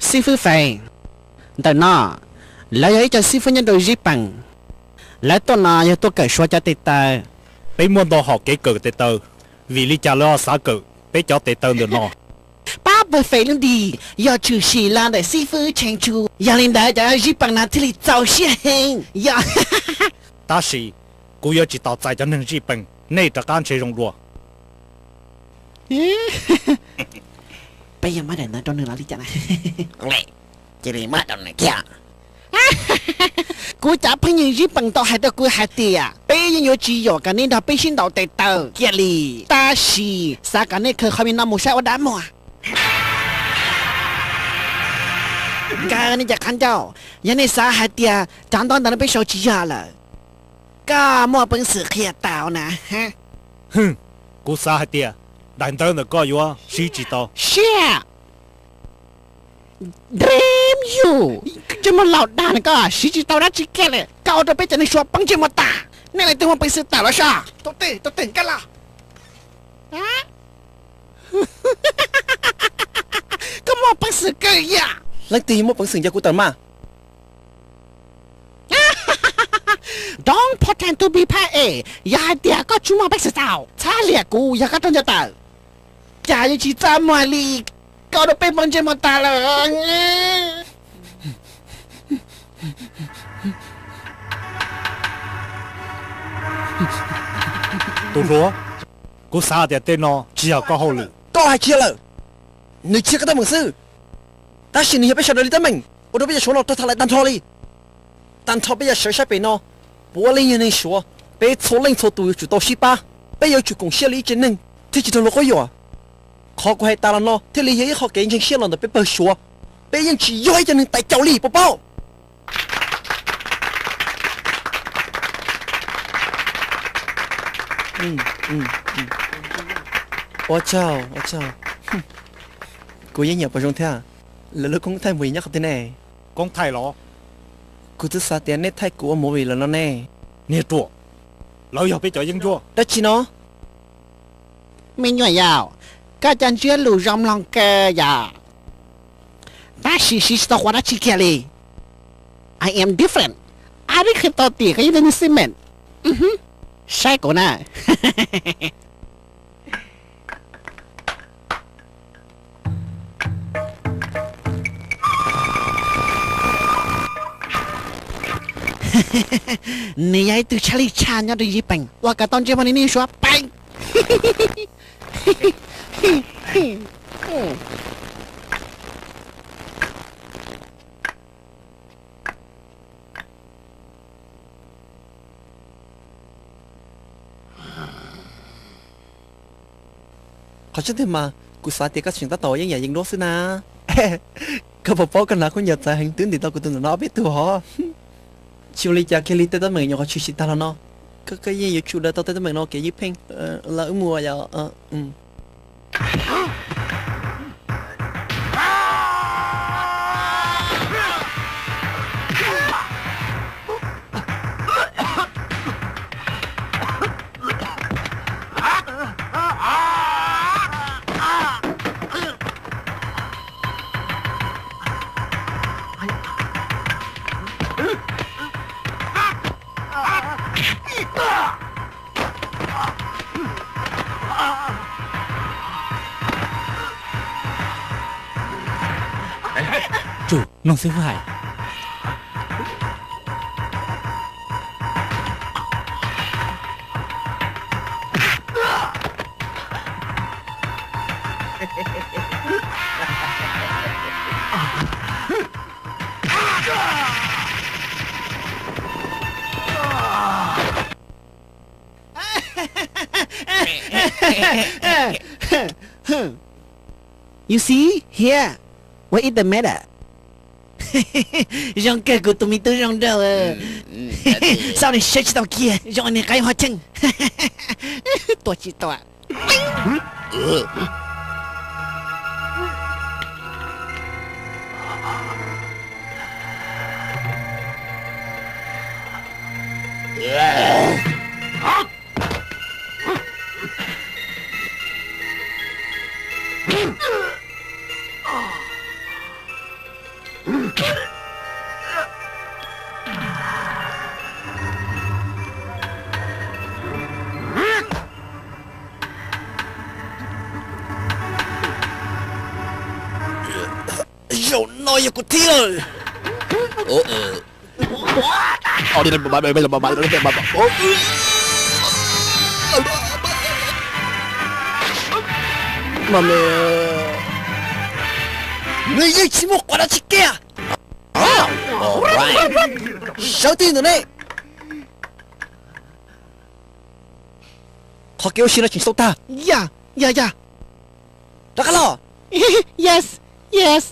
Xib fwb Feem, ntawm no lawv yog ib co xib fwb nyob rau Zib Pees. Lawv tuaj no yog tuaj kawm suav cov tes taw. Peb muaj ntau hom kev kawm tes taw, vim li cas lawv ho xav kawm peb cov tes taw ntawm no? Pab pawg Feem lub nti yog tshwm sim los ntawm xib fwb Tsheej Tsu, yog li ntawd cov Zib Pees no thiaj li txaus siab heev. Yog, tab sis kuv yuav tsis tos txais cov neeg Zib Pees, nej rov qab ntshe zoo dua. Peb yog mab daim ntawv rau nws los li cas na? Cia li muab rau nws kiag. Kuv cov phooj ywg Zib Pees tau hais rau kuv hais tias peb yeej yuav tsis yuam kom nej nrog peb sib ntaus tes taw kiag li, tab sis xav kom nej khaws qhov me no mus saib ua dab muag. Nkawd nej cov qab ncauj, yog nej xav hais tias cov ntaub ntawv no peb sau tsis yog lawm, koj muaj peev xwm qhia tau na? Hwm, kuv xav hais tias daim ntawv ntawm koj yuav siv tsis tau. Siab! Damn you! Ntsej muag laus dag na, koj siv tsis tau dab tsi kiag li. Koj ua rau peb cov neeg suav poob ntsej muag tas. Nej leej twg muaj peev xwm tawm los saib. Tus twg, tus twg, koj los. Koj muaj peev xwm kawg yam. Leej twg yuav muaj peev xwm ncav kuv tawm mas? Don't pretend to be phab es, yog hais tias koj tsis muaj peev xwm txaus, txhob liam kuv yog koj raug ncaws tawm. Cas yeej tsis txaj muag li, koj ua rau peb poob ntsej muag tas lawm. Tus hluas, kuv xav tias tej no tsis yog koj hauj lwm. Koj hais kiag lawm, nws tsis yog koj teeb meem xwb, tab sis nws yog peb sawv daws li teeb meem, ua rau peb cov suav no raug tham lais tag nrho li. Tag nrho peb yuav sawv saib pem no, puav leej yog neeg suav, peb txhua leej txhua tus yuav tsum tau sib pab, peb yuav tsum koom siab li ib tsev neeg thiaj tsis raug luag quab yuam. Qhov kuv hais tas los no thiaj li yog ib qho kev ntseeg siab los ntawm peb pawg suav, peb yeej tsis yog ib co neeg tais caus li, puas paub? Ua tsaug, ua tsaug. Kuv yeej nyiam pom zoo thiab. Lawv lub koob thaij movie nyob qhov twg ne? Koob thaij los? Kuv twb xav tias nej thaij kuv ua movie lawm no ne. Niag ruam, lawv yog peb cov yeeb ncuab. Dab tsi no? Me nyuam yaus, koj cov ntsiab lus zoo mloog kawg yom, tab sis siv tsis tau qhov dab tsi kiag li. I am different. Ab, qhia tau tias koj yog ib tug neeg xib meem. Saib kuv na. Nws yog ib tug tshaj lij tshaj nyob rau Yij Pees, ua kom tau ntsej muag li nej suav peem. Qhov tseeb tiag mas kuv xav tias koj tseem tab tom yeej yam yeej duab xwb na. Koj puas paub koj hnav khaub ncaws txawv heev twb ntim tau kuv tus ntawm no ob peb tug hov. Tsis ua li cas kiag li, tej teeb meem nyuam qhuav tshwm sim tag los no, koj yeej yuav tsum daws tau tej teeb meem no kev ywj pheej. Los wb mus yom. Tsum mloog xib fwb hais. You see here, what is the matter? Zoo kawg kuv tus me tub zoo nraug. Xav ua niag saib tsis tau kiag, zoo ua niag qaib hua cheej. Tua tsis tua. Zaum no yog kuv thib lawm. Nws yeej tsis muaj qhov dab tsi kiag. Sawv tij ntawm ne, qhov kev ua si no tseem tsis tau tag. Ya, ya, ya. Rov qab los. Yes, yes.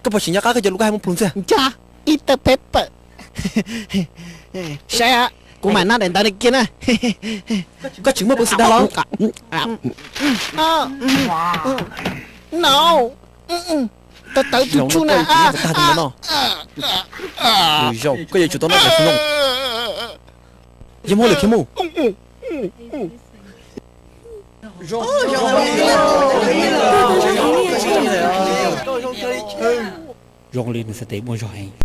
Koj puas tsis nco qab koj cov lus koj hais muaj plhus ntxiag? Nco, ib tawg peb pawg. Saib, kuv mam noj daim ntawv no kiag na. Koj tseem muaj peev xwm dag los? No, tawv tawv tsuj tsuj na. Zaum no koj yuav tsum tau noj daim xwb no. Yog muaj hauj lwm khiav mus. Zoo li nws xav tias muaj zog heev.